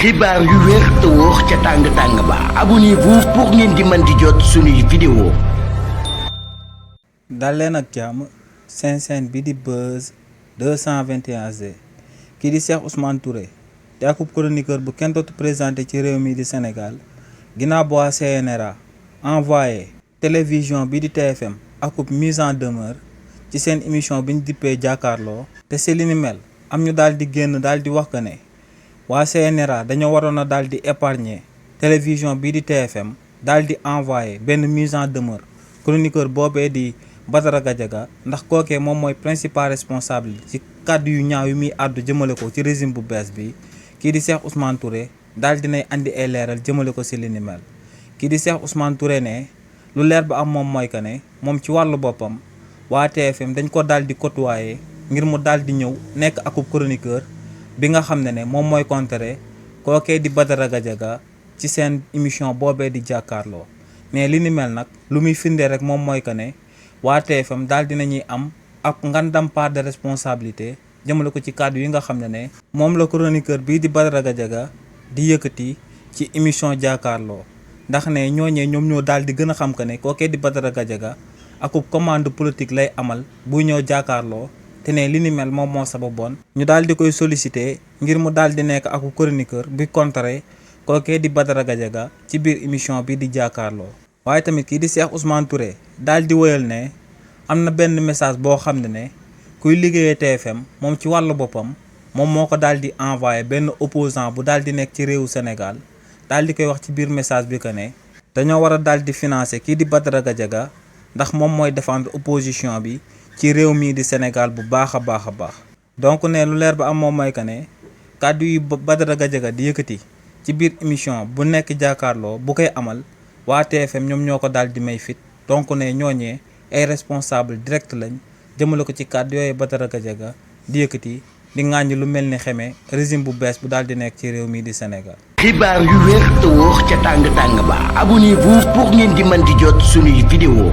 xibaar yu wér te wóor ca tàng-tàng ba abonnez-vous pour ngeen di mën di jot suñuy vidéo. dal leen ak jàmm seen bi di Buzz 221G kii di Cheikh Ousmane Touré te akub chroniqueur bu kenn dootu présenté ci réew mi di Sénégal ginnaaw bu waa CNRA envoyé télévision bi di TFM akub mise en demeure ci seen émission bi ñu dippee jàkkaarloo te si li ni mel am ñu daal di génn daal di wax que ne waa CNRA dañoo waroon a daal di épargner télévision bii di TFM daal di envoyé benn mise en demeure chroniqueur boobee di Badara Gadiaga ndax kookee moom mooy principal responsable ci kàddu yu ñaaw yu muy àddu jëmale ko ci régime bu bees bi kii di Cheikh Ousmane Touré daal dinay andi ay leeral jëmale ko si li ni mel kii di Cheikh Ousmane Touré ne lu leer ba am moom mooy que ne moom ci wàllu boppam waa TFM dañ ko daal di côtoyer ngir mu daal di ñëw nekk akub chroniqueur bi nga xam ne moom mooy contrer kookee di Badara Gadiaga ci seen émission boobee di jàkkaarloo mais li ni mel nag lu muy firndee rek moom mooy que ne waa TFM daal dinañuy am ak ngandam part de responsabilité jëmale ko ci kàddu yi nga xam ne moom la chroniqueur bii di Badara Gadiaga di yëkkati ci émission jàkkaarloo ndax ne ñooñee ñoom ñoo daal di gën a xam que ne kookee di Badara Gadiaga akub commande politique lay amal bu ñëw jàkkaarloo te ne li ni mel moom moo sababoon ñu daal di koy solliciter ngir mu daal di nekk akub chroniqueur bi contrer kookee di Badara Gadiaga ci biir émission bi di jàkkaarloo waaye tamit kii di Cheikh Ousmane Touré daal di wëyal ne am na benn message boo xam ne kuy liggéeyee TFM moom ci wàllu boppam moom moo ko daal di envoyé benn opposant bu daal di nekk ci réewu Sénégal daal di koy wax ci biir message bi que ne dañoo war a daal di financer kii di Badara Gadiaga ndax moom mooy défendre opposition bi ci réew mii di Sénégal bu baax a baax. donc ne lu leer ba am moom mooy que ne kàddu yu Badara Gadiaga di yëkkati ci biir émission bu nekk jàkkaarloo bu koy amal waa TFM ñoom ñoo ko daal di may fit donc ne ñooñee ay responsable direct lañ jëmale ko ci kàddu yooyu Badara Gadiaga di yëkkati di ŋàññi lu mel ni xeme régime bu bees bu daal di nekk ci réew mii di Sénégal. xibaar yu wér te wóor ca tàng-tàng ba abonnez-vous pour ngeen di mën di jot suñuy vidéo.